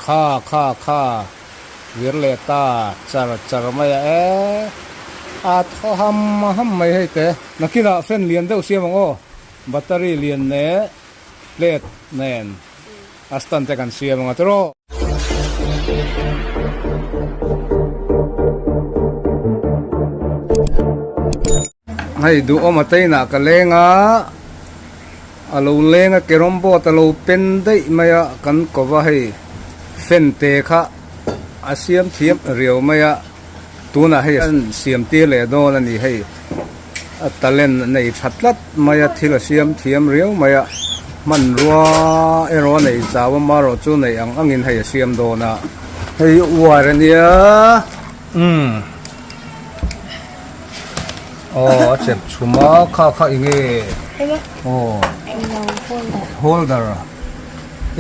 Kha kha kha vir leh ta char char mai a e a thaw ham ham mai hei te. Nakinah fan lian deuh siam ang aw battery lian leh plate nen a stand te kan siam ang a tiraw. Hei duhawm a teinah ka leng a a lo leng a carrom board a lo pen daih mai a kan ko va hei fan te kha a siam thiam riau mai a tunah hei an siam tir leh dawn a ni hei a talent a nei tha tlat mai a thil a siam thiam riau mai a hmanrua erawh a nei chau a marawh chu neih ang angin hei a siam dawn a hei wire a nia umm. Aw a chep chhum a kha kha eng nge aw holder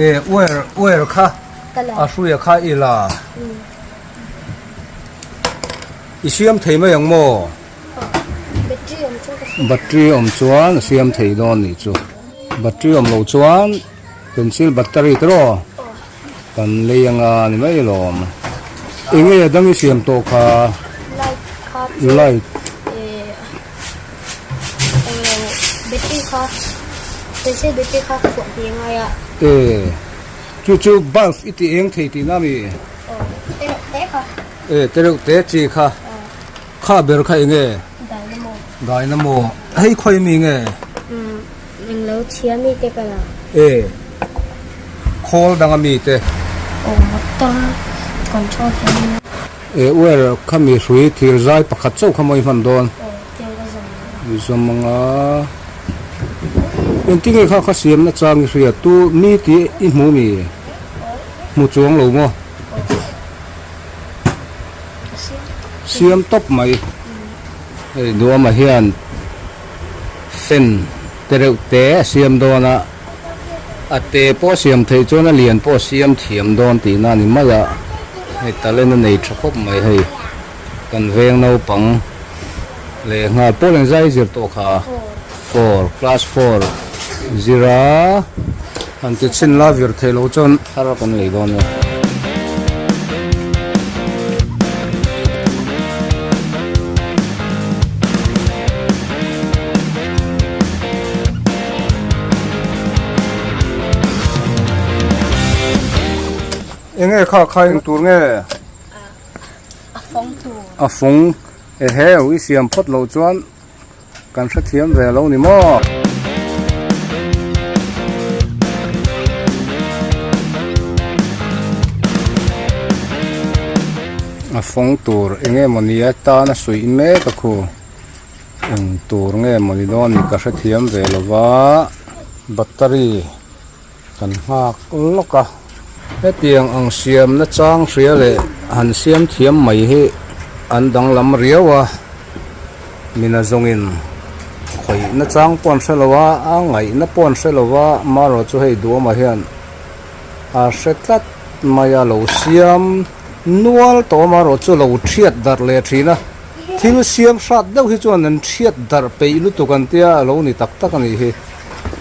e wire wire kha a hruia kha i la i siam thei mai ang maw battery awm chuan a siam thei dawn nih chu battery awm loh chuan pencil battery te rawh kan lei anga ni mai alawm eng nge a dang i siam tawh kha light e chu chu bulb i ti eng thei tihna ami e te reuh te chi kha kha ber kha eng nge dynamo hei khawi mi nge. Englo chhia mi te ka la. E. Khawl danga mi te. Aw motor control hian. E wire kha mi hrui thir zai pakhat chauh kha mawi hman dawn. Aw tiang ka zawm ang. I zawm ang a. Engtinge kha kha siamna chang i hria tu mi tih i hmu mi? Hmu chuang lo maw? Siam tawp mai. Hei Duama hian. Fan te reuh te a siam dawn a, a te pawh a siam theih chuan a lian pawh a siam thiam dawn tihna a ni mai a, hei talent a nei tha khawp mai hei kan veng naupang leh nghal pawh lengzai zir tawh kha four class four zira han ti chhin la vir theih loh chuan thar kan lei dawn a ni. Enge kha kha eng tur nge? A fawng tur. A fawng eheu i siam phawt loh chuan Kan hrethiam ve lo ni maw? A fawng tur eng nge mawni atana suih mek a khu eng tur nge mawni dawn ni ka hrethiam ve lo va battery kan nghak lawk a hetiang ang siamna chang hria leh han siam thiam mai hi an danglam riau a mina zawngin khawihna chang pawh an hre lo a a ngaihna pawh an hre lo va marawh chu hei duhawmah hian a hre tlat mai a lo siam nual tawh a marawh chu lo thiat darh leh thin a thil siam hrat deuh hi chuan an thiat darh peih lutuk an tia a lo ni tak tak a nih hi.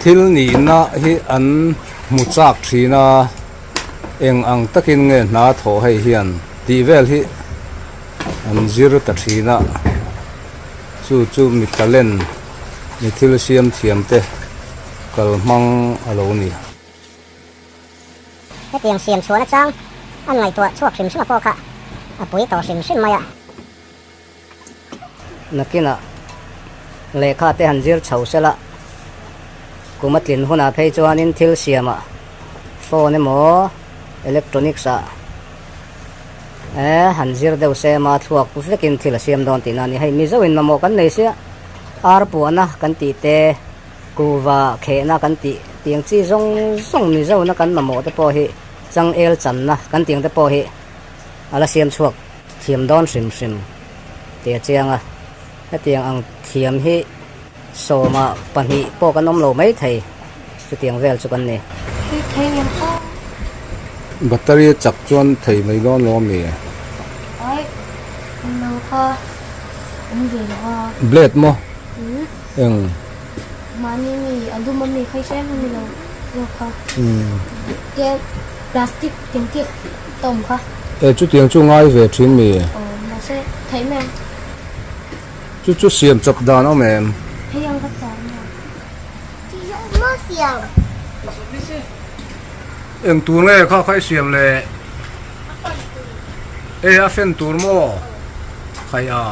Thil nihna hi an hmu chak thin a, eng ang takin nge hna thawh hei hian tih vel hi an zir ta thin a, chu chu mi talent mi thil siam thiam te kal hmang a lo ni. Hetiang siam chhuah nachang an ngaihtuah chhuak hrim hrim a pawh kha a pui tawh hrim hrim mai a. Nakinah lehkha te han zir chho sela, kum a tlin hunah phei chuanin thil siamah phone emaw electronics ah eh han zir deuh se ema thluak vekin thil a siam dawn tihna a ni. Hei Mizo in mamawh kan nei sia, ar puahna kan tih te, kuhva khehna kan tih tiang chi zawng zawng Mizo na kan mamawh te pawh hi changel channa kan tih ang te pawh hi a la siam chhuak. Thiam dawn hrim hrim tih a chiang a, hetiang ang thiam hi sawma pahnih pawh kan awm lo mai thei, chutiang vel chu kan ni. Battery a chak chuan thei mai dawn lo ami? Blade maw? Eng? Plastic engtik tawm kha. E chutiang chu ngai ve thin mi? Aw mahse theih mai ang. Chu chu siam chawp dan awm em? Hei ang ka char mai ang. Maw siam? Eng tur nge kha kha i siam le? E a fan tur maw? Khai a.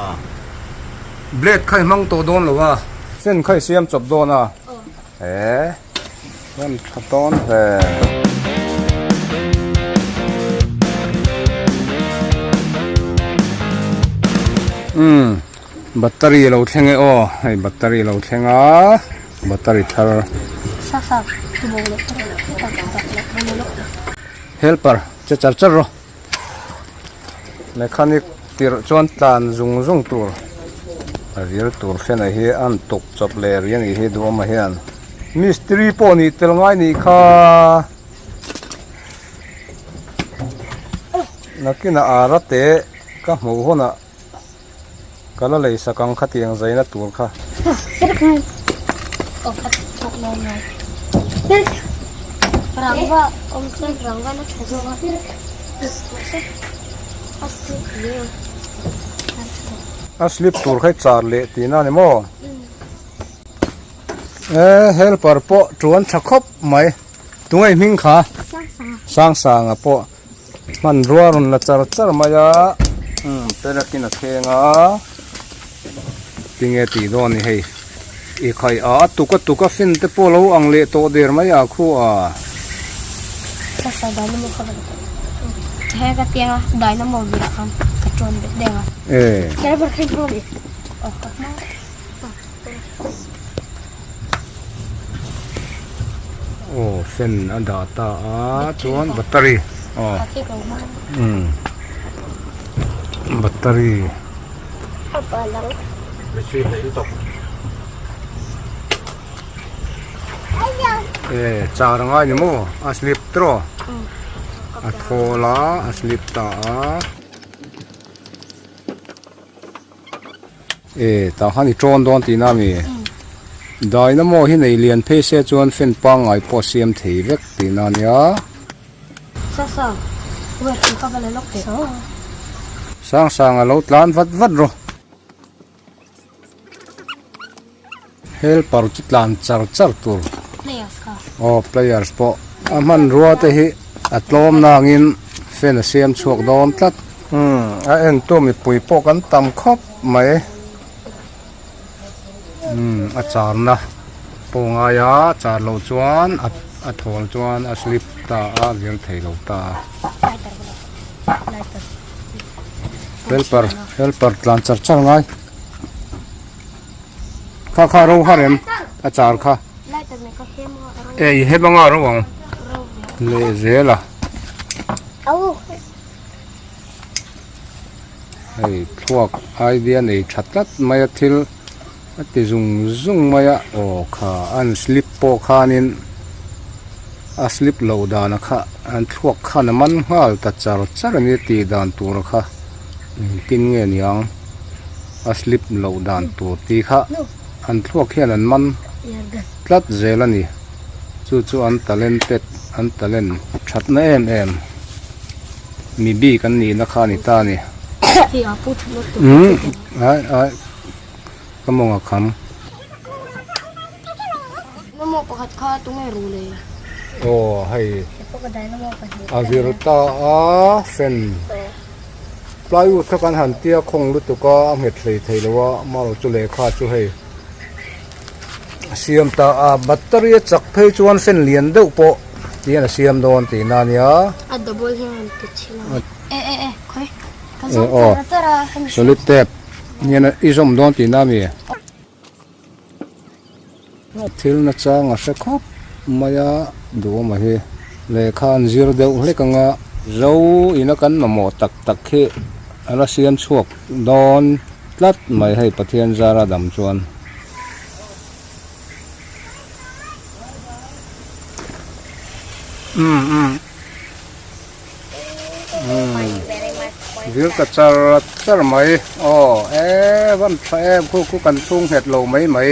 Blade kha i hmang tawh dawn lo a. Fan kha i siam chawp dawn a. E. Rem tha dawn ve. Umm battery lo thleng e aw hei battery lo thleng a battery thar helper che char char rawh mechanic tirh chuan tlan zung zung tur a vir tur fan ah hi a an tuk chawp leh rih a nih hi duhawmah hian. Mistiri pawh nih tel ngai nih kha nakinah ara te ka hmuh hunah ka la lei sak ang khatiang zaina tur kha. A slip tur kha i char leh tihna a ni maw? E helper pawh tuan tha khawp mai tunge hming kha Sangsanga pawh hmanrua rawn la char char mai a umm perakin a thleng a tinge tih dawn ni hei i khai a a tuk a tuk a fin te pawh lo ang leh tawh der mai a khu a. Aw fan a dah ta a chuan battery aw umm battery e char a ngai ni maw a slip tawh a thawl a a slip ta a. E tah khan i tawn dawn tihna a mi? Dynamo hi nei lian phei se chuan fan pangngai pawh siam thei vek tihna a nia. Sang sang a lo tlan vat vat rawh. Helper chu tlan char char tur. Aw players pawh a hmanrua te hi a tlawm nangin fan a siam chhuak dawn tlat. Umm a entu mipui pawh kan tam khawp mai. Umm a charna pawh ngai a char loh chuan a thawl chuan a slip ta a vir thei lo ta a. Helper helper tlan char char ngai. Kha kha ro har em a char kha e i hem anga ro ang leh zel a hei thluak idea nei tha tlat mai a thil a ti zung zung mai a aw kha an slip pawh khanin a slip loh dan a kha an thluak khan a man nghal ta char char a ni tih dan tur a kha engtin nge niang. A slip loh dan tur tih kha an thluak hian an man tlat zel a ni. Chu chu an talented an talent thatna em em mi bik an nihna kha a ni ta a ni. Umm ai ai ka mawng a kham. Aw hei a vir ta a fan. Plywood kha kan han tia khawng lutuk a a nghet hlei thei lo a amaherawh chu lehkha chu hei a siam ta a battery a chak phei chuan fan lian deuh pawh tihian a siam dawn tihna a nia. A double hian an ti chhin a e e e khawi ka E zawm aw char char a hemi solid tape hian i zawm dawn tihna a mi thil nachang a hre khawp mai a duhawm a hi lehkha an zir deuh hlek anga zo ina kan mamawh tak tak hi a la siam chhuak dawn tlat mai hei Pathian zara dam chuan. Umm umm. Vir ta char char mai aw e van tha em khu khu kan chhung nghet lo mai mai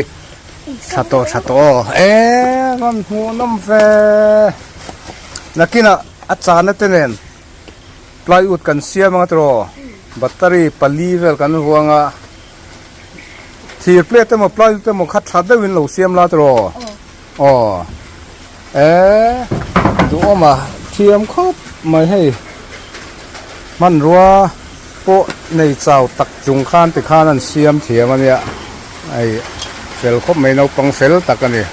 tha tawh tha tawh aw e van hmuh nawm ve nakinah. A chana te nen plywood kan siam anga tiraw battery pali vel kan vuang a thir plate emaw plywood emaw kha tha deuhin lo siam la tiraw aw eh duhawma thiam khawp mai hei hmanrua pawh nei chau tak chung khan tikhan an siam thiam a nia hei fel khawp mai naupang fel tak a ni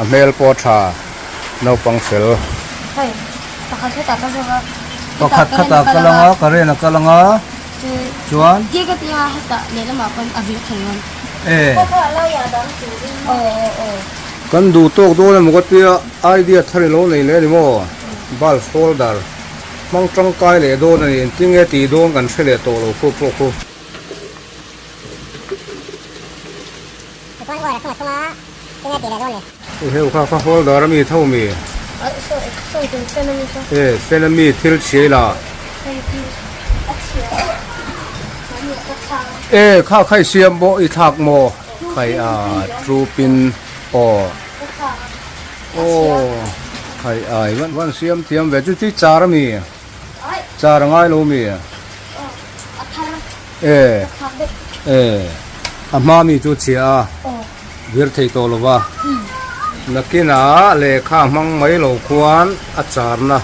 a hmel pawh a tha naupang fel. Hei pakhat khatah ka zawk a pakhat khatah ka lang a current a kal ang a chuan tia ka tia hetah lehlamah pawn a vir thei rawn e kan duh tawk dawn emaw ka tia idea thar ilo nei leh a ni maw bulb holder. Hmang tangkai leh dawn a ni, engtinge tih dawn kan hre leh tawh lo khu pawh khu. Heu kha kha holder a mi tho mi? E fan a mi thil chhiai la. E kha kha i siam maw i thlak maw? Khai a two pin aw. Aw khai ai van van siam thiam ve chu chi char ami char a ngai lo mi e e a hma mi chu chhia a vir thei tawh lo va nakinah lehkha hmang mai lo khuan a charna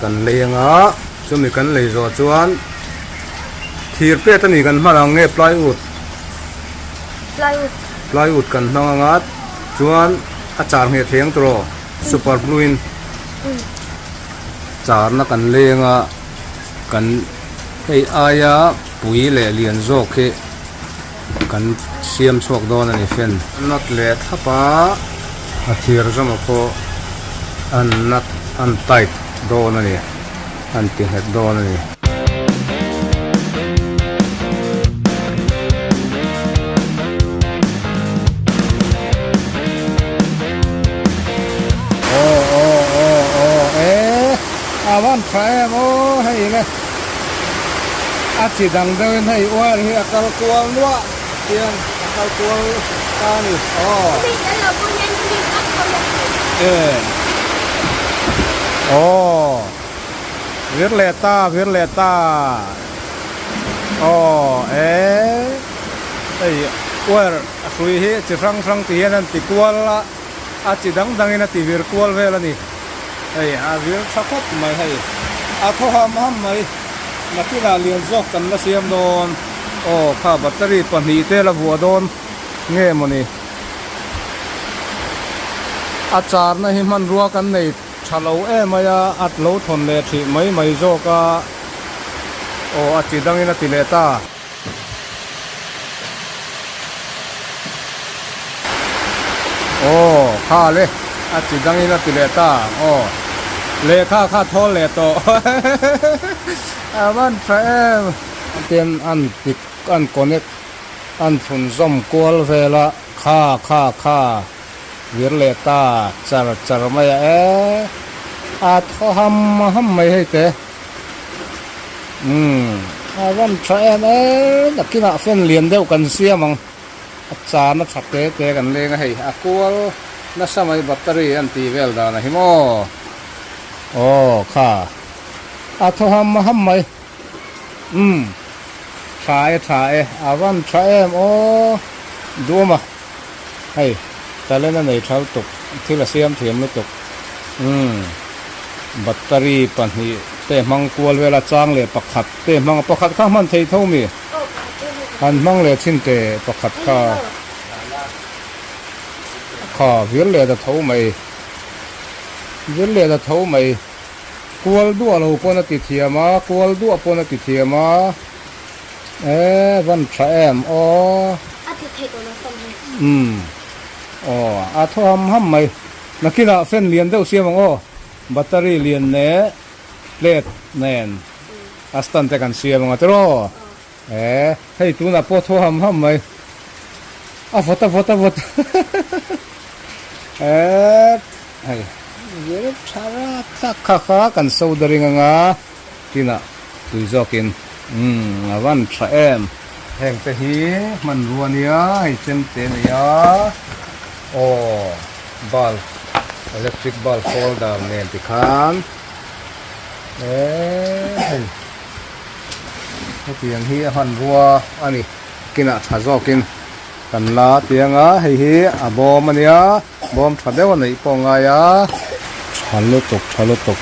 kan lei anga chumi kan lei zawh chuan thir pet ani kan hman ang nge plywood plywood kan hmang anga Chuan a char ngheh thei ang tawh super glue in charna kan leng a kan hei aia pui leh lian zawk hi kan siam chhuak dawn a ni fan nut leh thlap a a thir zawmah pawh an nut an tight dawn a ni an ti nghet dawn a ni. Aw aw aw aw e a van tha em aw hei le a chi dang deuhin hei wire hi a kal kual nuah hian a kal kual ta a ni aw e aw vir leh ta vir leh ta aw e hei wire a hrui hi chi hrang hrang ti hian an ti kual a a chi dang dang in a ti vir kual vel a ni hei a vir tha khawp mai hei a thaw ham ham mai nakinah lian zawk kan la siam dawn aw kha battery pahnih te la vuah dawn nge mawni a charna hi hmanrua kan nei tha lo em mai a a lo thawn leh thih mai mai zawk a aw a chi dangin a ti leh ta. Aw kha le a chi dangin a ti leh ta aw lehkha kha thawl leh tawh a van tha em. Tin an ti an connect an thlun zawm kual vel a kha kha kha vir leh ta char char mai a e a thaw ham ham mai hei te. Umm a van tha em em a kinah fan lian deuh kan siam ang a chan a tha te te kan leng a hei a kual nasa mai battery an tih vel dan a hi maw aw kha a thaw ham ham mai umm tha e tha e a van tha em aw duhawm a hei talent a nei tha lutuk thil a siam thiam lutuk umm. Battery pahnih te hmang kual vel a chang leh pakhat te hmang a pakhat kha hman thei tho mi han hmang leh chin te pakhat kha kha vir leh ta tho mai vir leh ta tho mai kual duah lo pawn a ti thiam a kual duah pawn a ti thiam a e van tha em aw umm aw a thaw ham ham mai. Nakinah fan lian deuh siam ang aw, battery lian leh plate nen a stand te kan siam ang a tiraw? E, hei tunah pawh thaw ham ham mai, a vawt a vawt a vawt e, hei vir tha rat tak kha kha kan soldering anga tinah tui zawkin umm a van tha em. Heng te hi hmanrua nia hei chemte a nei a. Aw bulb electric bulb holder nen tikhan Eee hei hetiang hi a hmanrua a ni kinah tha zawkin kan la tiang a hei hi a bawm a nia bawm tha deuh a neih pawh a ngai a tha lutuk tha lutuk.